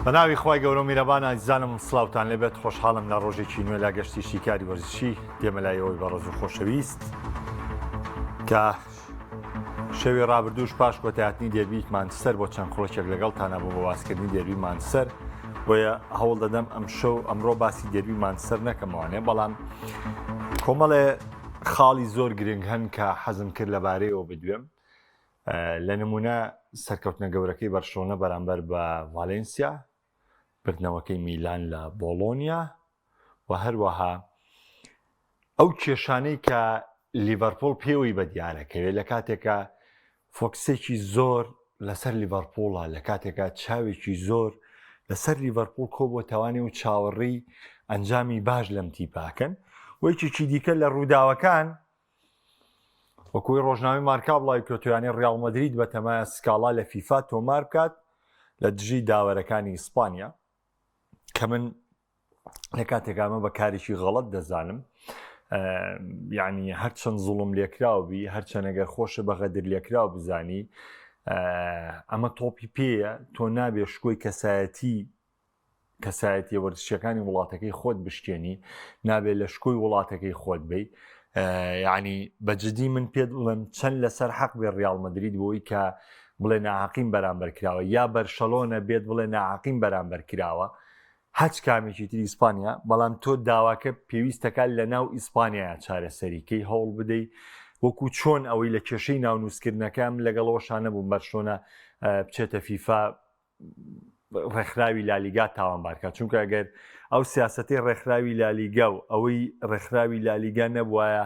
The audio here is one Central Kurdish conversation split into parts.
بە ناوی خوای گەورە و میرەبان ئازیزانم سڵاوتان لێبێت خۆشحاڵم لە ڕۆژێکی نوێ لە گەشتی شیکاری وەرزشی دێمە لای ئەوەی بەڕێز و خۆشەویست کە شەوی ڕابردووش پاش کۆتایهاتنی دێربی مانچستەر بۆ چەند خولەکێک لەگەڵتانە بۆ بە باسکردنی دێربی مانچستەر بۆیە هەوڵ دەدەم ئەم شەو ئەمڕۆ باسی دێربی مانچستەر نەکەمەوانێ بەڵام کۆمەڵێ خاڵی زۆر گرنگ هەن کە حەزم کرد لەبارەیەوە بدوێم لە نمونە سەرکەوتنە گەورەکەی بەرشلۆنە بەرامبەر بە ڤالێنسیا بردنەوەکەی میلان لە بۆڵۆنیا و هەروەها ئەو کێشانەی کە لیڤەرپۆڵ پێوەی بە دیارەکەوێت لە کاتێکە focus ێکی زۆر لەسەر لیڤەرپوڵە لە کاتێکا چاوێکی زۆر لەسەر لیڤەرپوڵ کۆبووە تەوانێ و چاوەڕێی ئەنجامی باش لەم تیپاکەن وەیکێکی دیکە لە ڕووداوەکان وەکوی ڕۆژنامەی مارکا بڵاوی کردوویانەی ڕیاڵ مەدرید بەتەمایە سکاڵا لە فیفا تۆمار بکات لە دژی داوەرەکانی ئیسپانیا کە من لە کاتێک ئەمە بە کارێکی غەڵت دەزانم یعنی هەرچەند زوڵم لێکراو بی هەرچەند ئەگەر خۆشە بە غەدر لێکراو بزانی ئەمە تۆپی پێیە تۆ نابێ شکۆی کەسایەتی کەسایەتیە وەرزشیەکانی وڵاتەکەی خۆت بشکێنی نابێت لە شکۆی وڵاتەکەی خۆت بی یعنی بە جدی من پێت بڵێم چەند لەسەر حەق بێ ڕیاڵ مەدرید بۆی کە بڵێ ناحەقیم بەرامبەر کراوە یا بەرشەلۆنە بێت بڵێ ناحەقیم بەرامبەر کراوە هەچ کامێکی تری ئیسپانیا بەڵام تۆ داواکە پێویستەکە لە ناو ئیسپانیا چارەسەریکەی هەوڵ بدەی وەکو چۆن ئەوەی لە کێشەی ناونووسکردنەکەم لەگەڵەوەشانە بووم بەرشۆنە بچێتە فیفا ڕێکخراوی لالیگا تاوانبارکە چونکە ئەگەر ئەو سیاسەتی ڕێکخراوی لالیگا و ئەوەی ڕێکخراوی لالیگا نەبوایە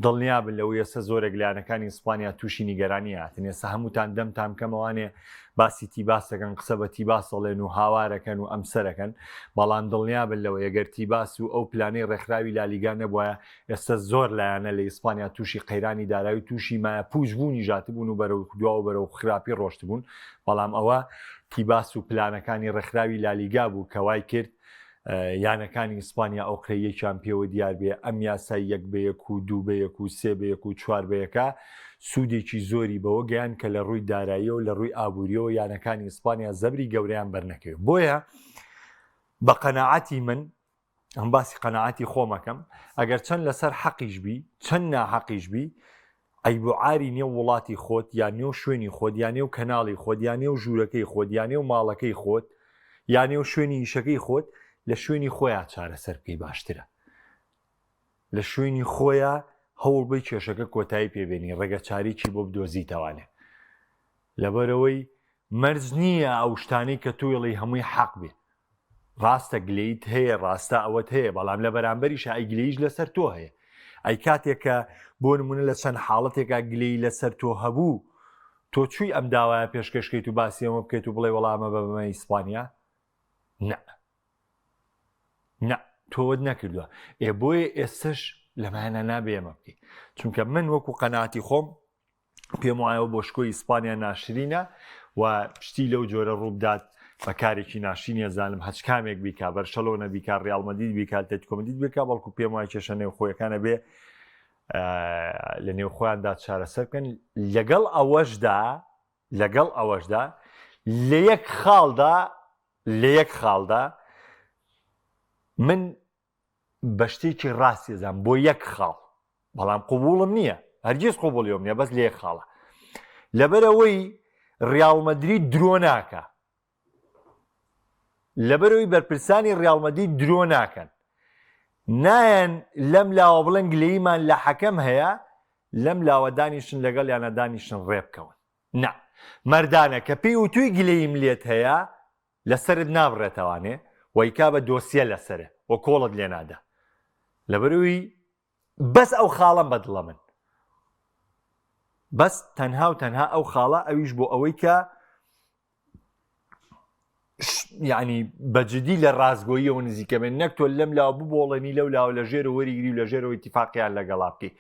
دڵنیابن لەوەی ئێستا زۆرێک لایەنەکانی ئیسپانیا تووشی نیگەرانی هاتن ئێستا هەمووتان دەمتان بکەمەوانێ باسی تیباس دەکەن قسە بە تیباس دەڵێن و هاوارەکەن و ئەمسەرەکەن بەڵام دڵنیابن لەوەی ئەگەر تیباس و ئەو پلانەی ڕێکخراوی لالیگا نەبوایە ئێستا زۆر لایەنە لە ئیسپانیا تووشی قەیرانی دارایی تووشی مایە پوچ بوونی ژاتبوون و بەرەو دوا و بەرەو خراپی ڕۆشتبوون بەڵام ئەوە تیباس و پلانەکانی ڕێکخراوی لالیگا بوو کە وای کرد یانەکانی ئیسپانیا ئۆقرەی یەکیان پێوە دیار بێ ئەم یاسای یەک بە یەک و دوو بە یەک و سێ بە یەک و چوار بە یەکە سوودێکی زۆری بەوە گەیان کە لە ڕووی داراییەوە لە ڕووی ئابووریەوە یانەکانی ئیسپانیا زەبری گەورەیان بەرنەکەوێت بۆیە بە قەناعەتی من ئەم باسی قەناعەتی خۆمەکەم ئەگەر چەند لەسەر حەقیش بی چەند ناحەقیش بی عەیب و عاری نێو وڵاتی خۆت یا نێو شوێنی خۆت یا نێو کەناڵی خۆت یا نێو ژوورەکەی خۆت یا نێو ماڵەکەی خۆت یا نێو شوێنی ئیشەکەی خۆت لە شوێنی خۆیا چارەسەر بکەی باشترە لە شوێنی خۆیا هەوڵ بەی کێشەکە کۆتایی پێبێنی ڕێگە چارێکی بۆ بدۆزیتەوانێ لەبەرەوەی مەرج نییە ئەو شتانەی کە تۆیڵی هەمووی حەق بێ ڕاستە گلەیت هەیە ڕاستە ئەوەت هەیە بەڵام لە بەرامبەریشا ئەی گلەیش لەسەر تۆ هەیە ئەی کاتێک کە بۆ نمونە لە چەند حاڵەتێکا گلەی لەسەر تۆ هەبوو تۆ چووی ئەم داوایە پێشکەشکەیت و باسی ئەمە بکەیت و بڵێ وەڵامە بە بەمە ئیسپانیا نە نە تۆوەت نەکردووە ئێ بۆیە ئێستش لەمانە نابێ ئەمە بکەیت چونکە من وەکو قەناتی خۆم پێم وایە بۆ شکۆی ئیسپانیا ناشرینە و شتی لەو جۆرە ڕووبدات بە کارێکی ناشرینە زانم هەچ کامێک بیکا بەرشەلۆنە بیکا ڕیاڵ مەدید بیکا ئەتلەتیکۆ مەدید بیکا بەڵکو پێم وایە کێشە نێوخۆیەکانە بێ لە نێو خۆیاندا چارەسەر بکەن لەگەڵ ئەوەشدا لەگەڵ ئەوەشدا لە یەک خاڵدا لە یەک خاڵدا من بە شتێکی ڕاستی ئەزانم بۆ یەک خاڵ بەڵام قوبوڵم نییە هەرگیز قوبوڵیۆم نییە بەس لە یەک خاڵە لەبەرەوەی ڕیاڵ مەدرید درۆ ناکە لەبەرەوەی بەرپرسانی ڕیاڵ مەدرید درۆ ناکەن نایەن لەم لاوە بڵێن گلەییمان لە حەکەم هەیە لەم لاوە دانیشن لەگەڵ یانە دانیشن ڕێبکەون نا مەردانە کە پێی وتووی گلەییم لێت هەیە لەسەرت نابڕێتەوانێ و ئەیکا بە دۆسیە لەسەرێ و کۆڵت لێ نادا لەبەرئەوەی بەس ئەو خاڵەم بەدڵە من بەس تەنها و تەنها ئەو خاڵە ئەویش بۆ ئەوەی کە یعنی بەجددی لە ڕاستگۆییەوە نزیکە بێن نەک تۆ لەم لاوە ببۆڵێنی لەو لاوە لە ژێر وەریگری و لە ژێرەوەی اتفاقیان لەگەڵا بکەی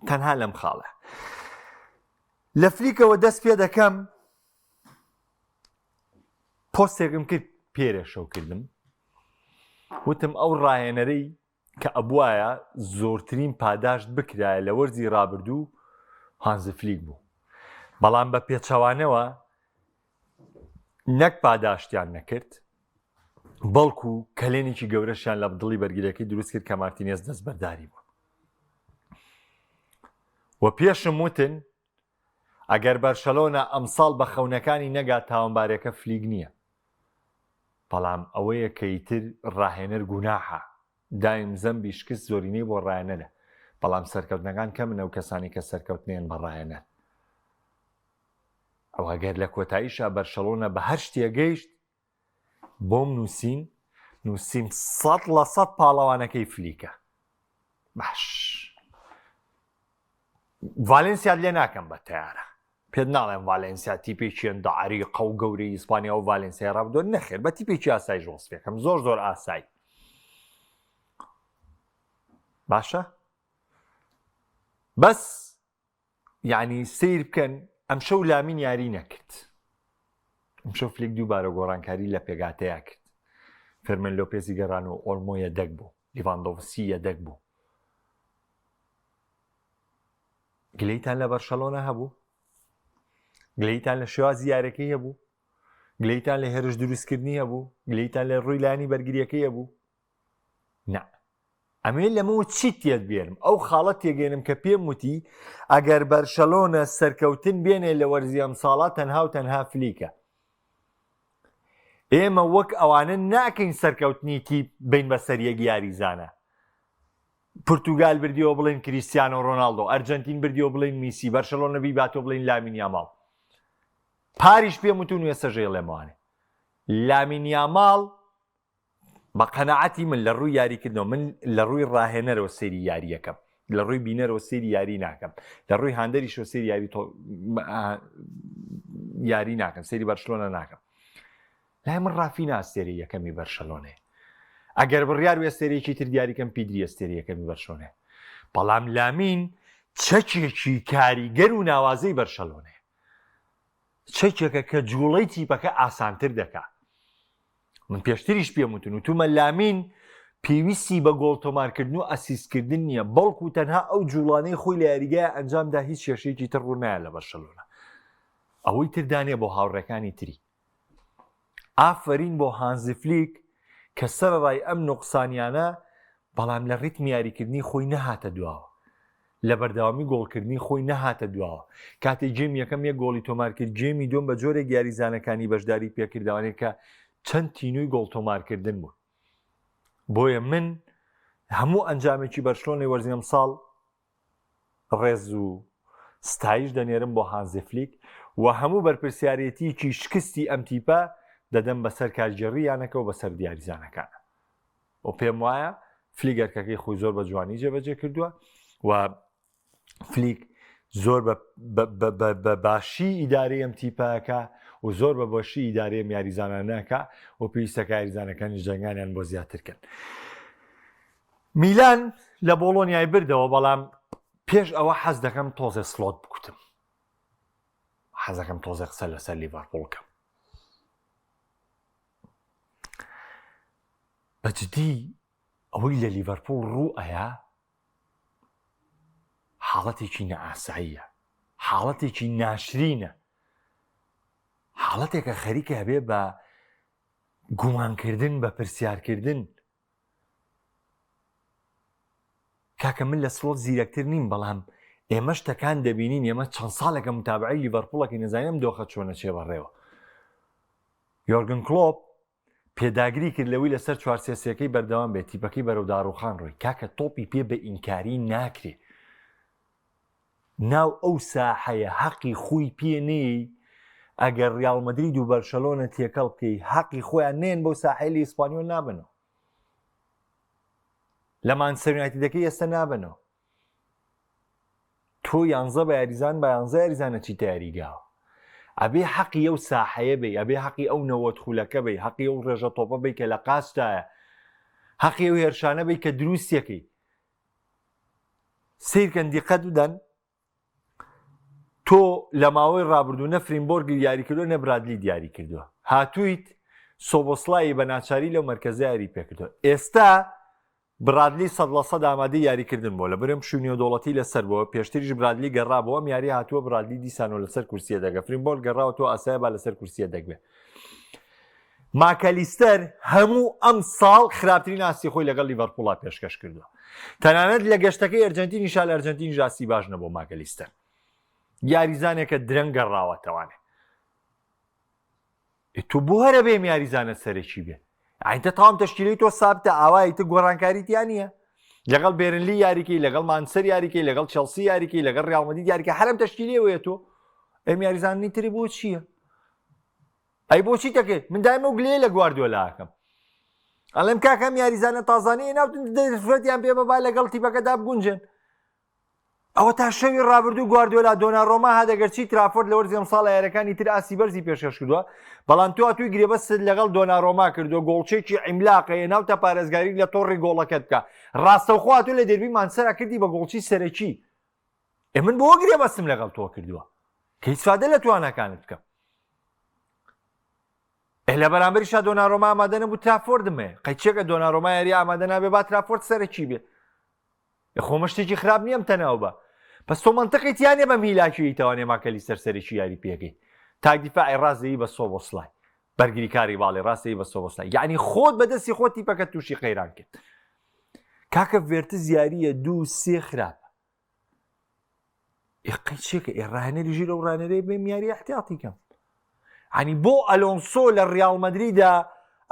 تەنها لەم خاڵە لە فلیکەوە دەست پێ دەکەم پۆستێکم کرد پێرێ شەو کردم وتم ئەو ڕاهێنەرەی کە ئەبواە زۆرترین پاداشت بکرایە لە وەرزی ڕابردوو هانزفلیک بوو. بەڵام بە پێچەوانەوە نەک پاداشتیان نەکرد بەڵکو کەلێنێکی گەورەشیان لە دڵی بەرگریەکەی دروست کرد کە مارتینێز دەستبەرداری بوو و پێشم وتن ئەگەر بەرشەلۆنە ئەمساڵ بە خەونەکانی نەگات تاوانبارەکە فلیک نییە بەڵام ئەوەیە کە ئیتر ڕاهێنەر گوناحە دایم زەمبی شکست زۆرینەی بۆ ڕاهێنەرە بەڵام سەرکەوتنەکان کەمن ئەو کەسانی کە سەرکەوتنیان بە ڕاهێنەر ئەوە گەر لە کۆتاییشا بەرشەلۆنە بە هەر شتێ گەیشت بۆم نووسین نووسیم 100% پاڵەوانەکەی فلیکە باش ڤالێنسیات لێ ناکەم بە تەیارە پێت ناڵێم ڤالێنسیا تیپێکی ئەندە عەریقە و گەورەی ئیسپانیا و ڤالێنسیای ڕابردووە نەخێر بە تیپێکی ئاسایش وەسفێکم زۆر زۆر ئاسایی باشە بەس یعنی سیر بکەن ئەمشەو لامین یاری نەکرد ئەمشەو فلیک دووبارە گۆڕانکاری لە پێگاتەیە کرد فێرمن لۆپێزی گەڕان و ئۆلمۆ یەدەک بوو لیڤاندۆڤسکی یەدەک بوو گلەیتان لە بەرشەلۆنە هەبوو؟ گلەیتان لە شێوازی یارەکەی هەبوو؟ گلەیتان لە هێرش دروستکردنی هەبوو؟ گلەیتان لە ڕووی لانی بەرگریەکەی هەبوو؟ نا ئەمێ لەمەوە چی تێت بێنم ئەو خاڵە تێگەێنم کە پێم وتی ئەگەر بەرشەلۆنە سەرکەوتن بێنێ لە وەرزی ئەم ساڵە تەنها و تەنها فلیکە ئێمە وەک ئەوانە ناکەین سەرکەوتنی تیپ بین بەسەر یەک یاریزانە پرتوگال بردیەوە بڵێن کریستیانۆ ڕۆناڵدۆ، ئەرجەنتین بردیەوە بڵێن میسی، بەرشەلۆنە بیباتەوە بڵێن لامین یاماڵ. پاریش پێم وتون و ئێستەش ئەیڵێمەوانێ. لامین یاماڵ بە قەناعەتی من لە ڕووی یاریکردنەوە من لە ڕووی ڕاهێنەرەوە سەیری یاریەکەم لە ڕووی بینەرەوە سەیری یاری ناکەم لە ڕووی هاندەریشەوە سەیری یاری یاری ناکەم سەیری بەرشلۆنە ناکەم لای من ڕافینا ئەستێرەی یەکەمی بەرشەلۆنەیە ئەگەر بڕیار بێ ئەستێرەیەکی تر دیاریکەم پیدری ئەستێرەی یەکەمی بەرشۆنەیە بەڵام لامین چەکێکی کاریگەر و ناوازەی بەرشەلۆنەیە چەکێکە کە جوڵەی تیپەکە ئاسانتر دەکا من پێشتریش پێم وتن و تومە لامین پێویستی بە گۆڵ تۆمارکردن و ئەسیستکردن نییە بەڵکو تەنها ئەو جوڵانەی خۆی لە یاریگای ئەنجامدا هیچ کێشەیەکی تر ڕوونایە لە بەرشەلۆنە ئەوەی تر دانێ بۆ هاوڕێکانی تری ئافەرین بۆ هانزی فلیک کە سەرەڕای ئەم نوقسانیانە بەڵام لە ڕیتمی یاریکردنی خۆی نەهاتە دواوە لە بەردەوامی گۆڵکردنی خۆی نەهاتە دواوە کاتێ گێمی یەکەم یەک گۆڵی تۆمار کرد گێمی دووەم بە جۆرێک یاریزانەکانی بەشداری پێکردوانێت کە چەند تینووی گۆڵ تۆمارکردن بوون بۆیە من هەموو ئەنجامێکی بەرشلۆنەی وەرزی ئەمساڵ ڕێز و ستایش دەنێرم بۆ هانزی فلیک و هەموو بەرپرسیارێتیەکی شکستی ئەم تیپە دەدەم بەسەر کارگێڕی یانەکە و بەسەر دیاریزانەکانە و پێم وایە فلیک ئەرکەکەی خۆی زۆر بە جوانی جێبەجێ کردووە و فلیک زۆر بە باشی ئیدارەی ئەم تیپەکە و زۆر بە باشی ئیدارەی ئەم یاریزانانەکە و پێویستەکە یاریزانەکانی جەنگانیان بۆ زیاتر کەن. میلان لە بۆڵۆنیای بردەوە بەڵام پێش ئەوە حەز دەکەم تۆزێ سڵۆت بکوتم حەزەکەم تۆزێ قسە لەسەر لیڤەرپوڵ کەم بە جدی ئەوەی لە لیڤەرپوڵ ڕوو ئەیا حاڵەتێکی نەئاساییە حاڵەتێکی ناشرینە حاڵەتێکە خەریکە بێ بە گومانکردن بە پرسیارکردن کاکە من لە سڵۆت زیرەکتر نیم بەڵام ئێمە شتەکان دەبینین ئێمە چەند ساڵێکە متابعی لیڤەرپوڵەکەی نەزانین ئەم دۆخە چۆنە چێ بەڕێوە یۆرگن کلۆپ پێداگری کرد لەوەی لەسەر چوارسێسیەکەی بەردەوام بێت تیپەکەی بەرەو داڕوخان ڕۆی کاکە تۆپی پێ بە ئینکاری ناکرێ ناو ئەو ساحەیە هەقی خۆی پێ نەیەی ئەگەر ڕیاڵ مەدرید و بەرشەلۆنە تێکەڵ بکەی هەقی خۆیان نێن بەو ساحەی لە ئیسپانیۆل نابنەوە لە مانچستەر یونایتدەکەی ئێستا نابنەوە تۆ یانزە بە یاریزان بە یانزە یاریزانە چیتە یاریگاوە ئەبێ حەقی ئەو ساحەیە بی ئەبێ حەقی ئەو نەوەت خولەکە بی حەقی ئەو ڕێژە تۆپە بی کە لە قاچدایە حەقی ئەو هێرشانە بی کە دروستیەکەی سیرکەن دیقەت بدەن تۆ لە ماوەی ڕابردوو نە فرینبۆرگی یاری کردووە نە برادلی دیاری کردووە هاتوویت سۆبۆسلایی بە ناچاری لەو مرکزە یاری پێکردووە ئێستا برادلی 100% ئامادەی یاریکردن بووە لەبەر ئەم پشوو نێودەوڵەتی لەسەر بووە پێشتریش برادلی گەڕا بۆ ئەم یاری هاتووە برادلی دیسانەوە لەسەر کورسیە دەگە فرینبۆل گەڕاوە تۆ ئاسایە با لەسەر کورسیە دەگبێ ماکەلیستەر هەموو ئەم ساڵ خراپترین ئاستی خۆی لەگەڵ لیڤەرپوڵا پێشکەش کردووە تەنانەت لە گەشتەکەی ئەرجنتینیشا لە ئەرجنتینیش ئاستی باش نەبوو ماکەلیستەر یاریزانێکە درەنگ گەڕاوەتەوانێ تۆ بۆ هەرە بێم یاریزانە سەرەکی بێ ئاینتە تەواو تەشکیلەی تۆ سابتە ئاوایی تە گۆڕانکاری تیا نییە لەگەڵ بێرنلی یاریکەی لەگەڵ مانسەر یاریکەی لەگەڵ چێڵسی یاریکەی لەگەڵ ریال مەدرید یاریکە هەرم تەشکیلەوەیە تۆ ئەم یاریزانانی تری بۆ چییە؟ ئەی بۆچی دەکەی من دایمە و گلەیە لە گواردیۆلاکەم ئەڵێم کاکەم یاریزانە تازانەیە ناوتن دەرفەتیان پێ بەبا لەگەڵ تیپەکەدا بگونجێن ئەوە تا شەوی ڕابردوو گواردیۆلا دۆنارۆما هات ئەگەرچی ترافۆرد لە وەرزی ئەمساڵ یاریەکانی تر ئاستی بەرزی پێشکەش کردووە بەڵام تۆ ئەتووی گرێبەستت لەگەڵ دۆنارۆما کردووە گۆڵچێکی عیملاقەیە ناو تا پارێزگاری لە تۆڕی گۆڵەکەت بکە ڕاستەوخۆ هاتوو لە دێربی مانچستەرا کردی بە گۆڵچی سەرەکی ئێ من بۆ گرێبەستم لەگەڵ تۆ کردووە کە ئیسفادە لە تواناکانت بکەم ئێ لە بەرامبەریشا دۆنارۆما ئامادە نەبوو ترافۆردم هەیە قەیچێکە دۆنارۆما یاری ئامادە نابێ با ترافۆرد سەرەکی بێ خۆمە شتێکی خراپ نییە ئەم تەناو بە پس تۆ منطقی تیا نیە بەم هیلاکیی تەوانێ ماکەلی سەرسەرێکی یاری پێگەی تاک دیفاعی ڕاست دەی بە سۆبۆسلای بەرگریکاری باڵی ڕاست دەی بە سۆبۆسلای یعنی خۆت بەدەستی خۆت تیپەکە تووشی قەیران کرد کاکە ڤێرتز یاریە دوو سێ خراپە ئێقەی چێکە ئێ ڕاهێنەری ژیر ئەو ڕانەرەی بێم یاری احتیاطی کەم عنی بۆ ئەلۆنسۆ لە ڕیاڵ مەدریدا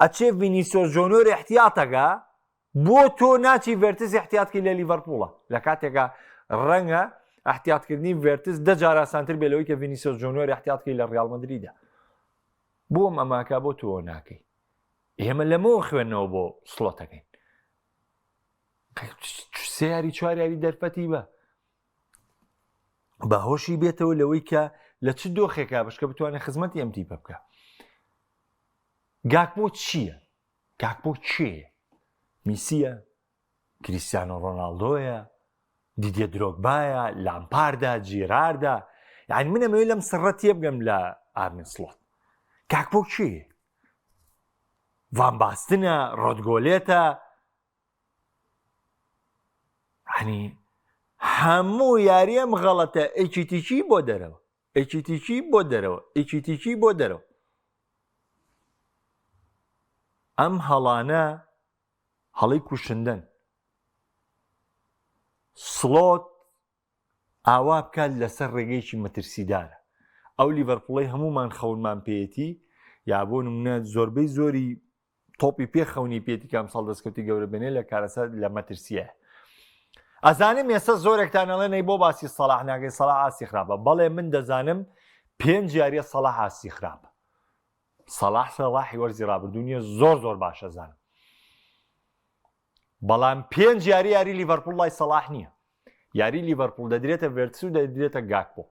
ئەچێ ڤینیسیۆس جۆنیۆر احتیاطەکە بۆ تۆ ناچی ڤێرتز احتیاط کەی لە لیڤەرپوڵە لە کاتێکا ڕەنگە احتیاطکردنی ڤێرتز دە جار ئاسانتر بێ لەوەی کە ڤینیسیۆس جۆنیۆر احتیاط کەی لە ڕیاڵ مەدریدا بۆم ئەماکە بۆ تۆ ناکەی ئێمە لەمەوە خوێندنەوە بۆ سڵۆتەکەین سێ یاری چوار یاری دەرفەتی بە بەهۆشی بێتەوە لەوەی کە لە چ دۆخێکا بشکە بتوانێت خزمەتی ئەم تیپە بکە گاکپۆ چییە؟ گاکپۆ کێیە؟ میسیە؟ کریستیانۆ ڕۆناڵدۆیە؟ دیدیە درۆگبایە؟ لامپاردە؟ جیراردا؟ یعنی من ئەمەوێت لەم سڕە تێبگەم لە ئارنێ سڵۆت گاکپۆ کێیە؟ ڤان باستنە؟ ڕۆدگۆلێتە؟ ینی هەموو یاریەم غەڵەتە ئەکیتیکی بۆ دەرەوە ئەکیتیکی بۆ دەرەوە ئەکیتیکی بۆ دەرەوە ئەم هەڵانە هەڵی کوشندەن سڵۆت ئاوا بکات لەسەر ڕێگەیەکی مەترسیدارە ئەو لیڤەرپوڵی هەمومان خەونمان پێیەتی یا بۆ نمونە زۆربەی زۆری تۆپی پێ خەونی پێتی کە ئەمساڵ دەستکەوتی گەورە بێنێ لە کارەسات لە مەترسیە ئەزانم ئێستا زۆرێکتان ئەڵێن ئەی بۆ باسی سەڵاح ناکەی سەڵاح ئاستی خراپە بەڵێ من دەزانم پێنج یاریە سەڵاح ئاستی خراپە سەڵاح سەڵاحی وەرزی ڕابردوو نییە زۆر زۆر باشە زانم بەڵام پێنج یاری یاری لیڤەرپوڵ لای سەڵاح نییە یاری لیڤەرپوڵ دەدرێتە ڤێرتس و دەدرێتە گاکپۆ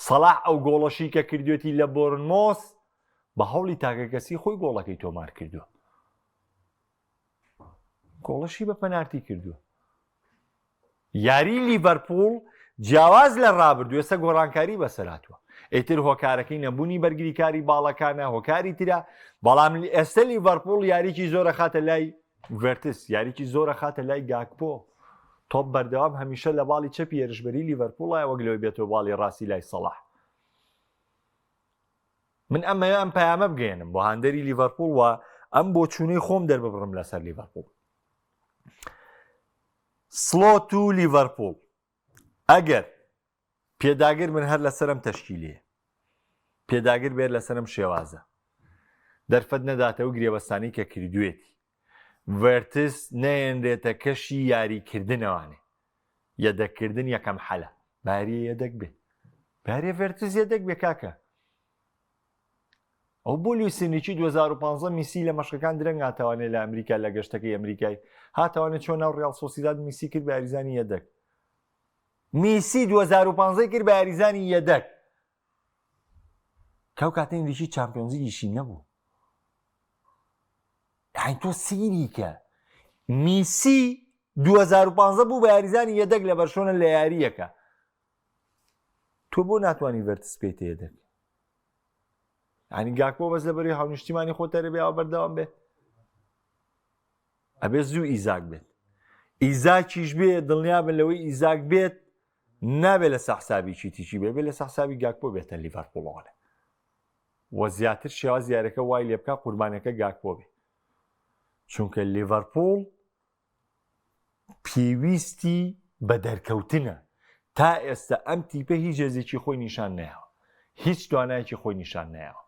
سەڵاح ئەو گۆڵەشی کە کردوێتی لە بۆرنمۆس بە هەوڵی تاکەکەسی خۆی گۆڵەکەی تۆمار کردووە گۆڵەشی بە پەنارتی کردووە یاری لیڤەرپوڵ جیاواز لە ڕابردوو ئێستا گۆڕانکاری بەسەراتوە ئیتر هۆکارەکەی نەبوونی بەرگریکاری باڵەکانە هۆکاری ترە بەڵام ئێستا لیڤەرپوڵ یاریی زۆرە خاتە لای ڤێرتس یاریی زۆرە خاتە لای گاکپۆ تۆپ بەردەوام هەمیشە لە باڵی چەپی هێرشبەری لیڤەرپوڵە وەک لەوەی بێتەوە باڵی ڕاستی لای سەڵاح من ئەمەوێ ئەم پەیامە بگەیەنم بۆ هاندەری لیڤەرپوڵ و ئەم بۆچوونەی خۆم دەرببڕم لەسەر لیڤەرپوڵ سڵۆت و لیڤەرپوڵ ئەگەر پێداگر من هەر لەسەرم تەشکیلەیە پێداگر بێت لەسەرم شێوازە دەرفەت نەداتەوە گرێبەستانی کە کردوێتی ڤێرتس نەیەنرێتە کەشی یاریکردنەوانێ یەدەککردن یەکەم حەلە باریە یەدەک بێ باریە ڤێرتس یەدەک بێ کاکە ئەو بۆ لویسنیکی 2015 میسی لە مەشقەکان درەنگ هاتەوانێ لە ئەمریکا لە گەشتەکەی ئەمریکای هاتەوانێ چۆن ناو ڕیاڵ سۆسیداد میسی کرد بە یاریزانی یەدەک میسی 2015 کرد بە یاریزانی یەدەک کەو کاتە ئینگلیشی چامپیۆنزیگیشی نەبوو یعنی تۆ سیری کە میسی 2015 بوو بە یاریزانی یەدەک لە بەرشۆنە لە یاریەکە تۆ بۆ ناتوانانی ڤەرتس بکەیتە یەدەک ینی گاکۆ بەس لە بەری هاونیشتیمانی خۆ تەربیاوە بەردەوام بێ. ئەبێ زوو ئیزاک بێت ئیزاکیش بێ دڵنیابن لەوەی ئیزاک بێت نابێ لە سەحسابی چیتیچی بێ بێ لە سەحسابی گاکپۆ بێتە لیڤەرپوڵەوە و زیاتر شێواز یاریەکە وای لێ بکا قوربانەکە گاکپۆ بێ چونکە لیڤەرپوڵ پێویستی بە دەرکەوتنە تا ئێستا ئەم تیپە هیچ هێزێکی خۆی نیشان نەیاوە هیچ توانایەکی خۆی نیشان نەیاوە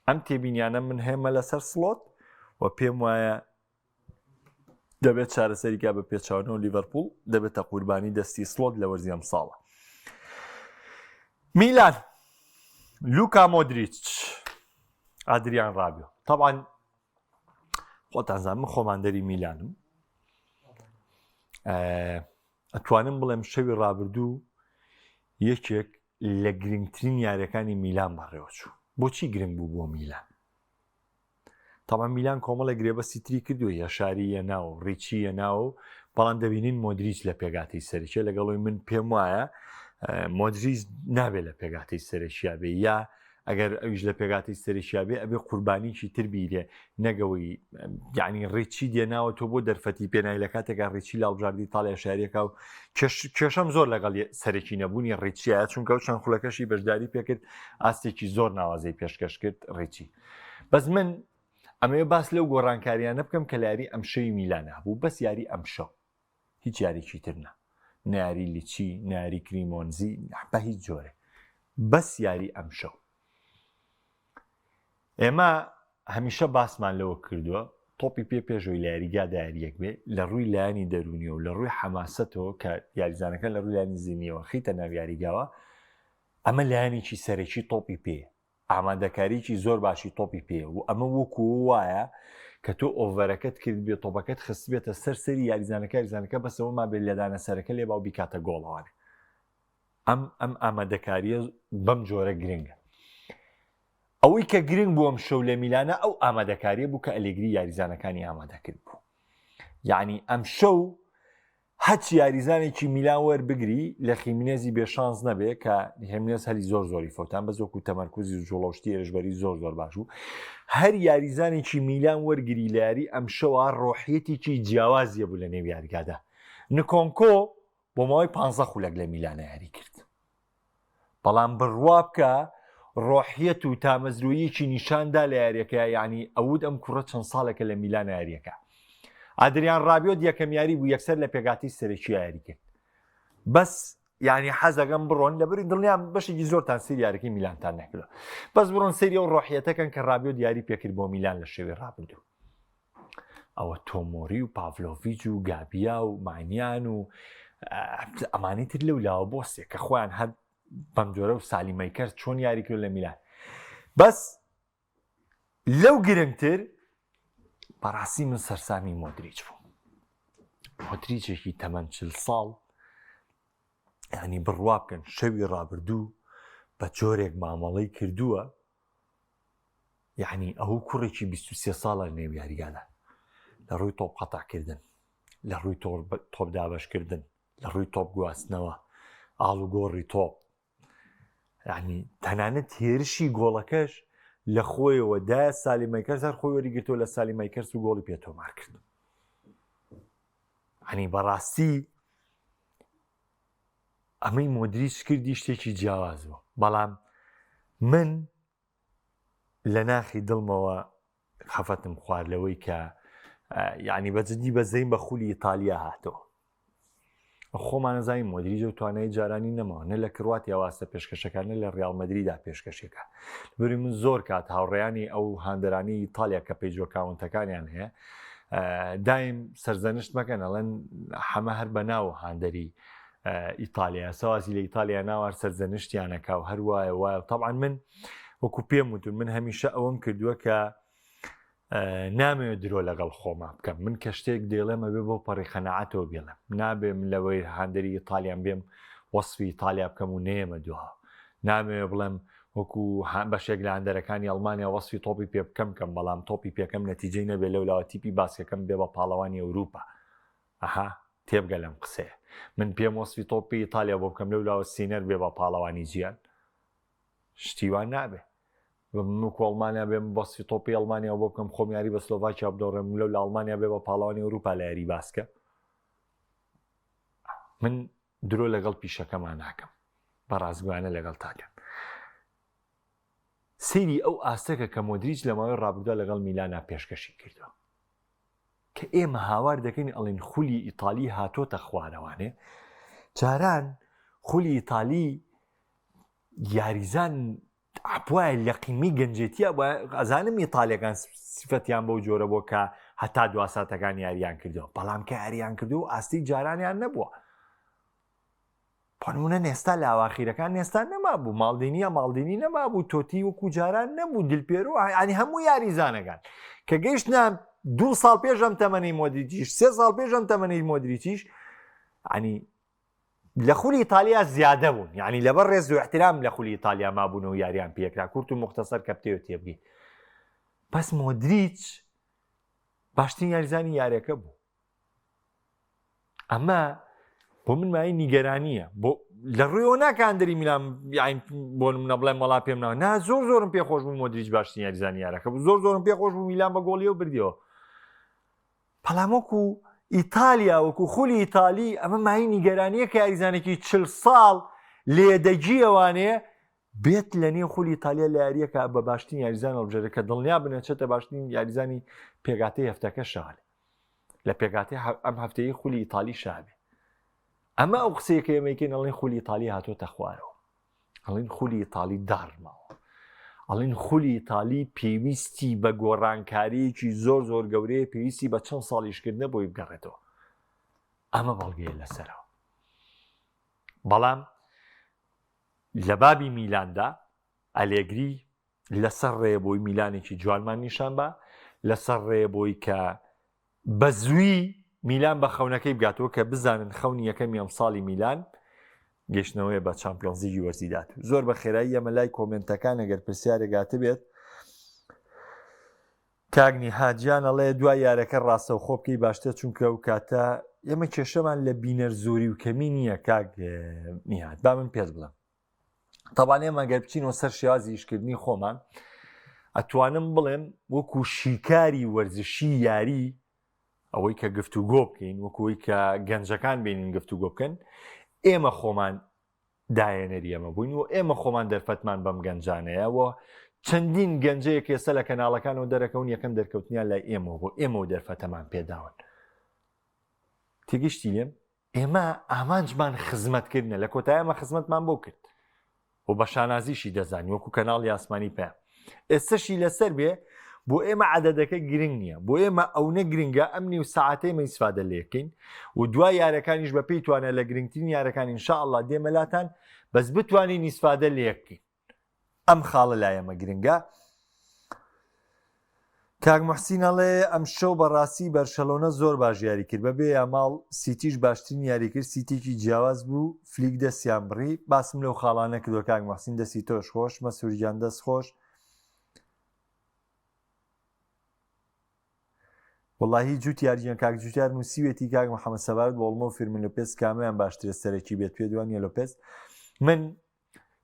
ئەم تێبینیانە من هەمە لەسەر سڵۆت و پێم وایە دەبێت چارەسەریکا بە پێچوانەوە لیڤەرپول دەبێتە قوربانی دەستی سڵۆت لە وەرزی ئەم ساڵە میلان لوکا مۆدریچ ئادریان ڕابیۆ طبعا خۆتان زان من خۆماندەری میلانم ئەتوانم بڵێم شەوی ڕابردوو یەکێک لە گرنگترین یاریەکانی میلان بەڕێوەچوو بۆچی گرنگ بوو بۆ میلان تەبعەن میلان کۆمەڵێک گرێبەستی تری کردووە یەشاری یەناو ڕیچی یەناو بەڵام دەبینین مۆدریچ لە پێگاتی سەرەکیە لەگەڵی من پێم وایە مۆدریچ نابێت لە پێگاتی سەرەکیا بێ یا ئەگەر ئەویش لە پێگاتی سەرەکیا بێ ئەبێ قوربانیکی تر بیرێ نەگەوەی یعنی ڕیچی دێناوە تۆ بۆ دەرفەتی پێنای لە کاتێکا ڕیچی لە هەڵبژاردی ئیتالیا شاریەکە و کێشەم زۆر لەگەڵ سەرەکی نەبوونی ڕیچیە چونکە و چەند خولەکەشی بەشداری پێکرد ئاستێکی زۆر ناوازەی پێشکەش کرد ڕیچی بەس من ئەمەوێ باس لەو گۆڕانکاریانە بکەم کە لە یاری ئەمشەوی میلان هەبوو بەس یاری ئەمشەو هیچ یاریکی تر نا ناری لیچی ناری کریمۆنزی بە هیچ جۆرێ بەس یاری ئەمشەو ئێمە هەمیشە باسمان لەوە کردووە تۆپی پێ پێشەوەی لە یاریگادا یاریەک بێ لە ڕووی لایەنی دەرونیەوە لە ڕووی حەماسەتەوە کە یاریزانەکە لە ڕووی لایەنی زینیەوە خیتە ناو یاریگاوە ئەمە لایەنێکی سەرەکی تۆپی پێ ئامادەکاریی زۆر باشی تۆپی پێیە و ئەمە وەکو وایە کە تۆ ئۆڤەرەکەت کردبێ تۆپەکەت خستبێتە سەر سەری یاریزانەکە یاریزانەکە بەسەوە مابێت لێدانە سەرەکە لێبا و بیکاتە گۆڵەوانێ ئەم ئەم ئامادەکاریە بەم جۆرە گرنگە ئەوەی کە گرنگ بووم شەو لە میلانە ئەو ئامادەکاریە بوو کە ئەلێگری یاریزانەکانی ئامادەکرد بوو یعنی ئەم شەو هەچ یاریزانێکی میلان وەربگری لە خیمنێزی بێ شانس نەبێ کە هێمنێز هەلی زۆر زۆری فەوتان بەس وەکو تەمەرکوزی و جوڵەوشتی هێرشبەری زۆر زۆر باش بوو هەر یاریزانێکی میلان وەرگری لە یاری ئەمشەوە ڕۆحیەتێکی جیاوازیە بوو لە نێو یاریگادا نکۆنکۆ بۆ ماوەی پ خولەک لە میلانە یاری کرد بەڵام بڕوا بکە ڕۆحیەت و تامەزرۆییەکی نیشاندا لە یاریەکە یعنی ئەوت ئەم کوڕە چەند ساڵێکە لە میلان یاریەکە ئادریان ڕابیۆت یەکەم یاری بوو یەکسەر لە پێگاتی سەرەکی یاری کرد بەس یعنی حەزەکەم بڕۆن لەبری دڵنیام بەشێکی زۆرتان سیر یاریەکەی میلانتان نەکردو بەس بڕۆن سەیری ئەو ڕۆحیەتەکەن کە ڕابیۆت یاری پێکرد بۆ میلان لە شەوی ڕابردوو ئەوە تۆمۆری و پاڤلۆڤیج و گابیا و مانیان و ئەمانی تر لەو لاوە بۆسێ کە خۆیان هەر بەم جۆرە و سالیمەیکەر چۆن یاری کرد لە میلان بەس لەو گرنگتر بەڕاستی من سەرسامی مۆدریچ بوو مۆدریچێکی تەمەن چل ساڵ ینی بڕوا بکەن شەوی ڕابردوو بە جۆرێک مامەڵەی کردووە یەعنی ئەو کوڕێکی 23 ساڵە لە نێو یاریگادا لە ڕووی تۆپ قەتعکردن لە ڕووی تۆپ دابەشکردن لە ڕووی تۆپ گواستنەوە ئاڵوگۆڕی تۆپ یعنی تەنانەت هێرشی گۆڵەکەش لە خۆیەوە دا سالیمەکەس هەر خۆی وەریگرتەوە لە سالیمەکەس و گۆڵی پێ تۆمار کرد ینی بەڕاستی ئەمەی مۆدریچ کردی شتێکی جیاواز بوو بەڵام من لە ناخی دڵمەوە خەفەتم خوارد لەوەی کە یعنی بە جدی بەزەین بە خولی ئیتالیا هاتەوە خۆمانەزانین مۆدریج و توانای جارانی نەماوە نە لە کرواتیا واستە پێشکەشەکان نە لە ریال مەدریدا پێشکەشێکە بری من زۆر کات هاوڕێیانی ئەو هاندەرانی ئیتالیا کە page و account ەکانیان هەیە دایم سەرزەنشت مەکەن ئەڵێن حەمە هەر بە ناو هاندەری ئیتالیا سەوازی لە ئیتالیا ناوار سەرزەنشتیانەکە و هەروایە وایە طبعا من وەکو پێم وتون من هەمیشە ئەوەم کردووە کە نامەوێت درۆ لەگەڵ خۆما بکەم من کە شتێک دێڵێم ئەبێ بۆ پەڕی قەنەعەتەوە بێڵم نابێ من لەوەی هاندەری ئیتالیان بێم وەصفی ئیتالیا بکەم و نێمە دوها نامەوێ بڵێم وەکو بەشێک لە هاندەرەکانی ئەڵمانیا وەصفی تۆپی پێ بکەم کەم بەڵام تۆپی پێکەم نەتیجەی نەبێ لەولاوە تیپی باسکەکەم بێ بە پاڵەوانی ئەوروپا ئەها تێبگە لەم قسەیە من پێم وەصفی تۆپی ئیتالیا بۆ بکەم لەولاوە سینەر بێ بە پاڵەوانی جیهان شتی وا نابێ. وەکو ئەڵمانیا بێم بەسی تۆپی ئەڵمانیا بۆ بکەم خۆم یاری بە سلۆڤاکیا بدۆڕێم لەو لە ئەڵمانیا بێ بە پاڵەوانی ئەوروپا لە یاری باسکە من درۆ لەگەڵ پیشەکەمان ناکەم بە ڕاستگوانە لەگەڵ تاکەم سەیری ئەو ئاستەکە کە مۆدریچ لە ماوەی ڕابردووە لەگەڵ میلانا پێشکەشی کردووە کە ئێمە هاوار دەکەین ئەڵین خولی ئیتالی هاتۆتە خوارەوانێ جاران خولی ئیتالی یاریزان عەبوایە لە قیمەی گەنجێتیا بوایە ئەزانم ئیتالیەکان سفەتیان بەو جۆرە بۆ کە هەتا دوا ساتەکان یاریان کردەوە بەڵام کە یاریان کردو ئاستی جارانیان نەبووە پنونە نێستا لە ئاواخیرەکان نێستا نەمابوو ماڵدینیە ماڵدینی نەمابوو تۆتی وەکو جاران نەبوو دلپێرو ینی هەموو یاریزانەکان کە گەیشتە دو ساڵ پێش ئەم تەمەنی مۆدریچیش سێ ساڵ پێش ئەم تەمەنی مۆدریچیش ینی لە خولی ئیتالیا زیادە بوون یعنی لەبەر ڕێز و احترام لە خولی ئیتالیا مابوون و یاریان پێکرا کورت و مختصر کە بتەوێت تێبگەی بەس مۆدریچ باشترین یاریزانی یاریەکە بوو ئەمە بۆ من مای نیگەرانیە بۆ لە ڕوویەوە ناکاندری میلان بۆ منە بڵێم وەڵا پێم ناوە نا زۆر زۆرم پێخۆش بوو مۆدریچ باشترین یاریزانی یارەکە بوو زۆر زۆرم پێخۆش بوو میلان بە گۆڵیەوە بردیەوە بەڵام وەکو ئیتالیا وەکو خولی ئیتالی ئەمە مای نیگەرانیە کە یاریزانێکی چل ساڵ لێدەگیەوانێ بێت لە نێو خولی ئیتالیا لە یاریەکە بە باشترین یاریزان هەڵبژێرێت کە دڵنیا بنەچێتە باشترین یاریزانی پێگاتەی هەفتەکە شاێ لە پێگاتی ئەم هەفتەیە خولی ئیتالی شابێ ئەمە ئەو قسەیە کە ئێمەیکەین ئەڵێن خولی ئیتالی هاتۆتە خوارەوە ئەڵێن خولی ئیتالی داڕماوە ئەڵێن خولی ئیتالی پێویستی بە گۆڕانکاریەکی زۆر زۆر گەورەیە پێویستی بە چەند ساڵیشکردنە بۆی بگەڕێتەوە ئەمە بەڵگەیە لەسەرەوە بەڵام لە بابی میلاندا ئەلێگری لەسەر ڕێ بۆی میلانێکی جوانمان نیشان بە لەسەر ڕێ بۆی کە بە زووی میلان بە خەونەکەی بگاتەوە کە بزانن خەونی یەکەمی ئەمساڵی میلان گەشتنەوەی بە چامپیۆنزیگی وەرزی دات زۆر بە خێرایی ئەمە لای کۆمنتەکان ئەگەر پرسیارێک گاتبێت کاک نیهاد گیان ئەڵێ دوای یارەکە ڕاستەوخۆ بکەی باشترە چونکە ئەو کاتە ئێمە کێشەمان لە بینەر زۆری و کەمی نییە کاک نیهاد با من پێت بڵێم تەبان ئێمە گەر بچینەوە سەر شێوازی ئیشکردنی خۆمان ئەتوانم بڵێم وەکو شیکاری وەرزشی یاری ئەوەی کە گفتوگۆ بکەین وەکوی کە گەنجەکان بینین گفتوگۆ بکەن ئێمە خۆمان داهێنەری ئەمە بووین و ئێمە خۆمان دەرفەتمان بەم گەنجانەیە و چەندین گەنجەیەک ئێستا لە کەناڵەکانەوە دەرەکەون یەکەم دەرکەوتنیان لای ئێمەوە بۆ ئێمە و دەرفەتەمان پێداون تێگەشتی لێم ئێمە ئامانجمان خزمەتکردنە لە کۆتایی ئەمە خزمەتمان بۆ کرد و بە شانازیشی دەزانی وەکو کەناڵی ئاسمانی پەیام ئێستەشی لەسەر بێ بۆ ئێمە عەدەدەکە گرنگ نییە بۆ ئێمە ئەونە گرنگە ئەم نیو ساعتەی مە ئیسفادە لێکەین و دوای یارەکانیش بە پێی توانە لە گرنگترین یارەکان ان شاء الله دێمە لاتان بەس بتوانین ئیسفادە لێکەین ئەم خاڵە لای ئەمە گرنگە کاک محسین ئەڵێ ئەم شەو بەڕاستی بەرشەلۆنە زۆر باش یاری کرد بەبێ یاماڵ سیتیش باشترین یاری کرد سیتێکی جیاواز بوو فلیک دەستیان بڕی باسم لەو خاڵانە کردوە کاک محسین دەستی تۆش خۆش مەسرور گیان دەست خۆش وەڵاهی جوتیار گیان کاک جوتیار نووسیوێتی کاک محەممەد سەبارەت بە ئۆڵمۆ و فیرمین لۆپێز کامیان باشترە سەرەکی بێت پێت وانیە لۆپێز من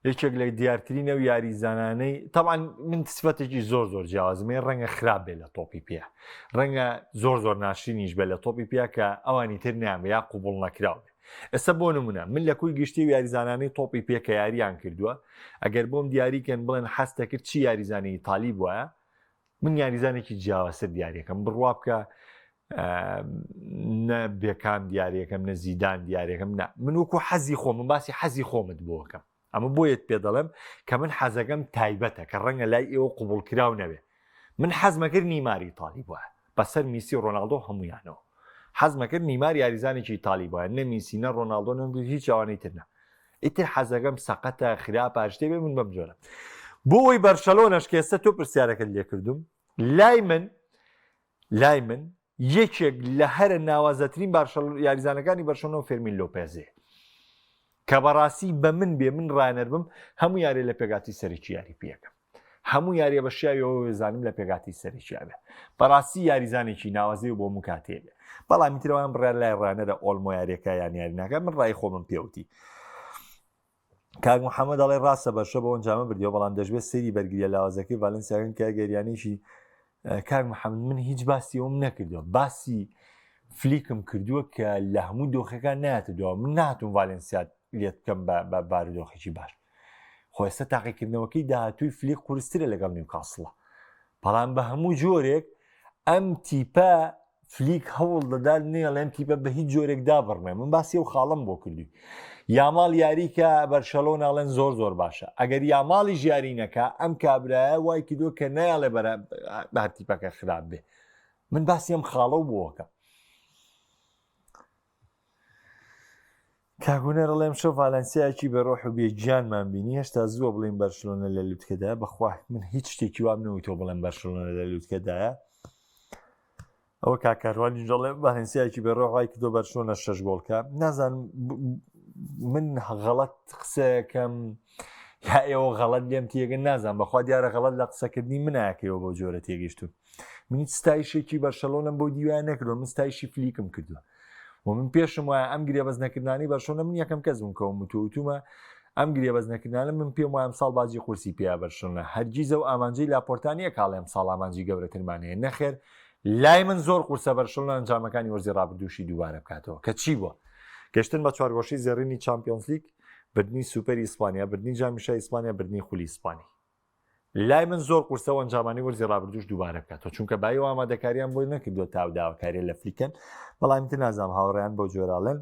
یەکێک لە دیارترین ئەو یاریزانانەی تەبعەن من سفەتێکی زۆر زۆر جیاوازمێ ڕەنگە خراپ بێ لە تۆپی پێ ڕەنگە زۆر زۆر ناشرینیش بێ لە تۆپی پێ کە ئەوانی تر نیان یا قوبڵ نەکراو بێ ئێستا بۆ نمونە من لە کوی گشتی و یاریزانانی تۆپی پێ کە یاریان کردووە ئەگەر بۆم دیاریکەن بڵێن حەز دەکرد چی یاریزانی ئیتالی بووە من یاریزانێکی جیاوازتر دیارەکەم بڕوا بکە نە بێکام دیارەکەم نە زیدان دیارەکەم نە من وەکو حەزی خۆم من باسی حەزی خۆمت بۆکەم ئەمە بۆیەت پێ دەڵێم کە من حەزەکەم تایبەتە کە ڕەنگە لای ئێوە قوبڵکراو نەبێ من حەزمەکرد نیماری ئیتالی بووە بەسەر میسی و ڕۆناڵدۆ هەمویانەوە حەزمەکرد نیمار یاریزانێکی ئیتالی بووە نە میسی نە ڕۆناڵدۆ نە هیچ ئەوانەی تر نە ئیتر حەزەکەم سەقەتە خراپە شتێ بێ من بەم جۆرە بۆ ئەوەی بەرشەلۆنەش کە ئێستا تۆ پرسیارەکەت لێکردوم لای من لای من یەکێک لە هەرە ناوازەترین یاریزانەکانی بەرشەلۆنە و فێرمین لۆپێزێ کە بەڕاستی بە من بێ من ڕانەر بم هەموو یارێ لە پێگاتی سەرەکی یاری پێەکەم هەموو یاریە بە شیاویەوە وێزانم لە پێگاتی سەرەکییا بێ بەڕاستی یاریزانێکی ناوازەی بۆ مکاتێ بێ بەڵام ترەوان بڕیار لای ڕانەرە ئۆلمۆ یاریەکە یان یاری ناکە من ڕای خۆمم پێوتی. کاک محەممەد ئەڵێ ڕاستە بەرشە بۆ ئەنجامە بردیەوە بەڵام دەشبێت سەیری بەرگریە لاوازەکەی ڤالنسیاکەن کە گەریانێکی کاک محەممەد من هیچ باسی ئەوم نەکردووە باسی فلیکم کردووە کە لە هەموو دۆخەکان ناتە دوا من ناتوم ڤالنسیات لێت بکەم بە بارودۆخێکی باش خۆ ئێستا تاقیکردنەوەکەی داهاتووی فلیک قورسترە لەگەڵ نیوکاسڵە بەڵام بە هەموو جۆرێک ئەم تیپە فلیک هەوڵ دەدات نێڵێ ئەم تیپە بە هیچ جۆرێک دابڕمێ من باسی ئەو خاڵم بۆ کردووی یاماڵ یاریکە بەرشەلۆنە ئەڵێن زۆر زۆر باشە ئەگەر یاماڵیش یاری نەکا ئەم کابرایە وای کردووە کە نایەڵێ بەرە بە تیپەکە خراپ بێ من باسی ئەم خاڵە و بۆکە کاک هونەر ئەڵێم شەو ڤالەنسیایەکی بە ڕۆح و بێ گیانمان بینی هێشتا زووە بڵێین بەرشلۆنە لە لوتکەدایە بەخوا من هیچ شتێکی وام نەوتەوە بڵێم بەرشلۆنە لە لوتکەدایە ئەوە کاک کاروانیش دەڵێ ڤالەنسیایەکی بە ڕۆح وای کردو بەرشلۆنە شەش گۆڵکە نازانم من غەڵەت قسەکەم یا ئێوە غەڵەت لێم تێگەن نازان بەخوا دیارە غەڵەت لە قسەکردنی مناکەیەوە بەو جۆرە تێگەیشتون من هیچ ستایشێکی بەرشەلۆنەم بۆ دیوایە نەکردوە من ستایشی فلیکم کردووە و من پێشم وایە ئەم گرێبەست نەکردنانی بەرشۆنە من یەکەم کەس بووم کەەوە وتوتومە ئەم گرێبەست نەکردانە من پێم وایە ساڵ باجی قورسی پیا بەرشۆنە هەرگیزە و ئامانجی لاپۆرتانیە کاڵێم ساڵ ئامانجی گەورەترمان هەیە نەخێر لای من زۆر قورسە بەرشۆنە ئەنجامەکانی وەرزی ڕابردووشی دووبارە بکاتەوە کە چی بووە گەشتن بە چوارگۆشەی زێڕینی چامپیۆنزلیگ بردنی سوپەری ئیسپانیا بردنی جامی شای ئیسپانیا بردنی خولی ئیسپانی لای من زۆر قورسە و ئەنجامانی وەرزی ڕابردووش دووبارە بکاتەوە چونکە بای و ئامادەکاریان بۆی نەکردووە تا و داواکاریە لە فلیکەن بەڵام تر نازانم هاوڕێیان بۆ جۆراڵێن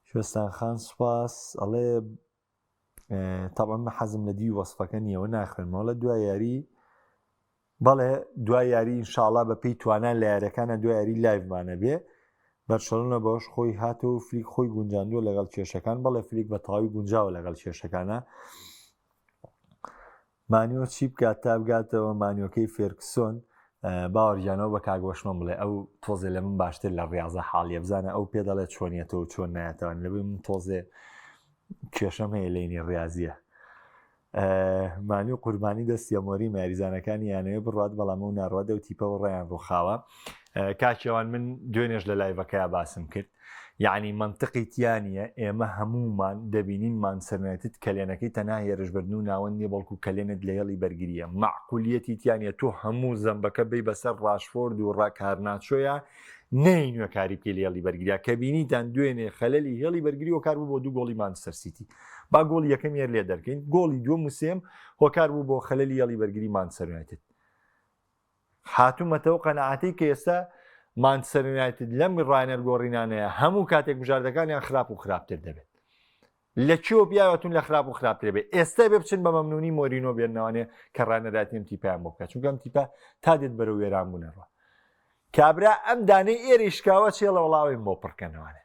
شوێستان خان سوپاس ئەڵێ تەبعەن من حەزم لە دیوی وەسفەکە نییە و ناخوێنمەوە لە دوای یاری بەڵێ دوای یاری ئینشاڵا بە پێی توانا لە یاریەکانە دوای یاری live مانە بێ بەرشەلۆنە بەوەش خۆی هاتەوە و فلیک خۆی گونجاندووە لەگەڵ کێشەکان بەڵێ فلیک بە تەواوی گونجاوە لەگەڵ کێشەکانە مانیۆ چی بکات تا بگاتەوە مانیۆکەی فێرکسۆن باوەرگیانەوە بە کاک وەشمە بڵێ ئەو تۆزێ لە من باشتر لە ڕاضە حاڵیە بزانە ئەو پێ دەڵێ چۆنیەتەوە چۆن نایەتەوە لەبێ من تۆزێ کێشەم هەیە لەینی ڕاضیە مانی و قوربانی دەستی ئەمۆری یاریزانەکانی یانەوە بڕات بەڵام و ناڕوات ئەو تیپەوە ڕێیان ڕووخاوە کاکێوان من دوێنێش لە live ەکەیا باسم کرد یعنی منطقی تیانە ئێمە هەمومان دەبینین مانچستەر یونایتد کەلێنەکەی تەنها هێرشبردن و ناوەند نیە بەڵکو کەلێنت لە هێڵی بەرگریە معقولیەتی تیانە تۆ هەموو زەمبەکە بی بەسەر ڕاشفۆرد و ڕاکارناچۆیە نەی نوێکاری بکەی لە هێڵی بەرگریا کە بینیتان دوێنێ خەلەلی هێڵی بەرگری هۆکار بوو بۆ دوو گۆڵی مانچستەر سیتی با گۆڵی یەکەم یەر لێ دەرکەین گۆڵی دووەم و سێم هۆکار بوو بۆ خەلەلی هێڵی بەرگری مانچستەر یونایتد هاتوومەتەوە قەناعەتەی کە ئێستا مانچستەر یونایتد لەم ڕاهێنەر گۆڕینانەیە هەموو کاتێک بژاردەکانیان خراپ و خراپتر دەبێت لە کوێوە پیاوەتون لە خراپ و خراپتر بێت ئێستا بێ بچن بە مەمنونی مۆرینۆ بێنەوانێ کە ڕاهێنەرایەتی ئەم تیپیان بۆ بکات چونکە ئەم تیپە تا دێت بەرەو وێران بوونەوە کابرا ئەم دانەی ئێرەی شکاوە چێڵە وڵاویم بۆ پڕکەنەوانێ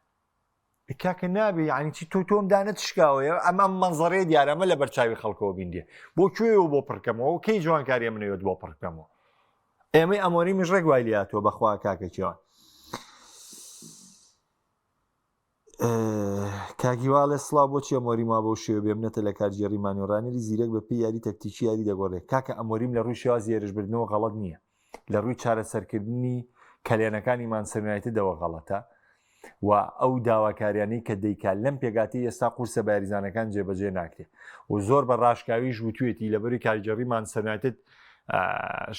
کاکە نابێ یعنی چی تۆ تۆم دانت شکاوەیە ئەم ئەم مەنزەرەیە دیارە ئەمە لە بەرچاوی خەڵکەوە بیندێ بۆ کوێ و بۆ پڕکەمەوە کەی جوانکاریە منەوێت بۆ پڕکەمەوە ئێمەی ئەمۆری مژ ڕێک وای لاتوە بەخوا کاکە کێوان کاگیواڵێ سڵاو بۆ چیە مۆری ما بەو شێوە بێمنەتە لە کارگێڕی مانۆڕانەری زیرەک بە پێی یاری تەکتیکی یاری دەگۆڕێ کاکە ئەمۆریم لە ڕووی شێوازی هێرشبردنەوە غەڵەت نییە لە ڕووی چارەسەرکردنی کەلێنەکانی مانچستەر یونایتدەوە غەڵەتە و ئەو داواکاریانەی کە دەیکا لەم پێگاتی ئێستا قورسە بە یاریزانەکان جێبەجێ ناکرێت و زۆر بە ڕاشکاویش وتوێتی لەبەری کارگێڕی مانچستەر یونایتد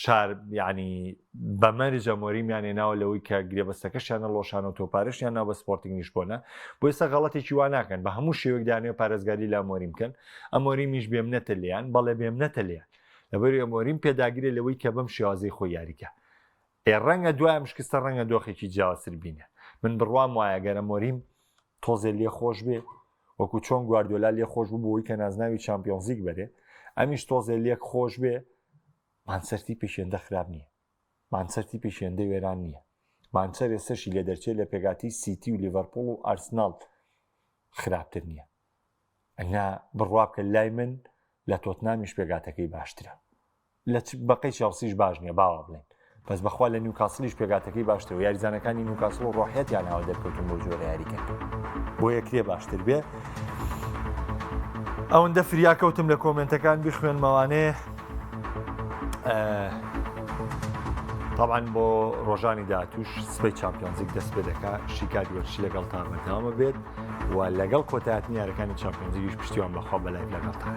شار یعنی بە مەرجە مۆریمیان هێناوە لەوەی کە گرێبەستەکەشیان نەڵۆشانەوە تۆپارشیان ناو بە سپۆرتینگ لیشبۆنە بۆ ئێستا غەڵەتێکی وا ناکەن بە هەموو شێوەیەک دانەوە پارێزگاری لە مۆریم بکەن ئەمۆریمیش بێمنەتە لێیان بەڵێ بێمنەتە لێیان لەبەری ئەمۆریم پێداگرێ لەوەی کە بەم شێوازەی خۆی یاریکە ئێ ڕەنگە دوای ئەم شکستە ڕەنگە دۆخێکی جیاوازتر بینێ من بڕوام وایە گەر ئەمۆریم تۆزێ لێ خۆش بێ وەکو چۆن گواردیۆلا لێ خۆش بوو بۆی کە نازناوی چامپیۆنزلیگ بەرێ ئەمیش تۆزێ لێک خۆش بێ مانچستەر تیپێکی هێندە خراپ نییە مانچستەر تیپێکی هێندە وێران نییە مانچستەر ئێستەشی لێ دەرچێت لە پێگاتی سیتی و لیڤەرپوڵ و ئارسناڵ خراپتر نییە ئەنا بڕوا بکە لای من لە تۆتنامیش پێگاتەکەی باشترە لە بەقەی چێڵسیش باش نییە باوا بڵێن بەس بەخوا لە نیوکاسڵیش پێگاتەکەی باشتر و یاریزانەکانی نیوکاسڵ و ڕۆحیەتیان هاوە دەرکەوتون بۆ جۆرە یاریکردن بۆ یەکرێ باشتر بێ ئەوەندە فریا کەوتم لە کۆمنتەکان بیخوێنمەوانێ. تەبعەن بۆ ڕۆژانی داهاتووش سبەی چامپیۆنزیک دەست پێ دەکا شیکاری وەرزشی لەگەڵتان بەردەوامە بێت و لەگەڵ کۆتایەتنی یارەکانی چامپیۆنزیگیش پشتیوان بەخوا بە live لەگەڵتان.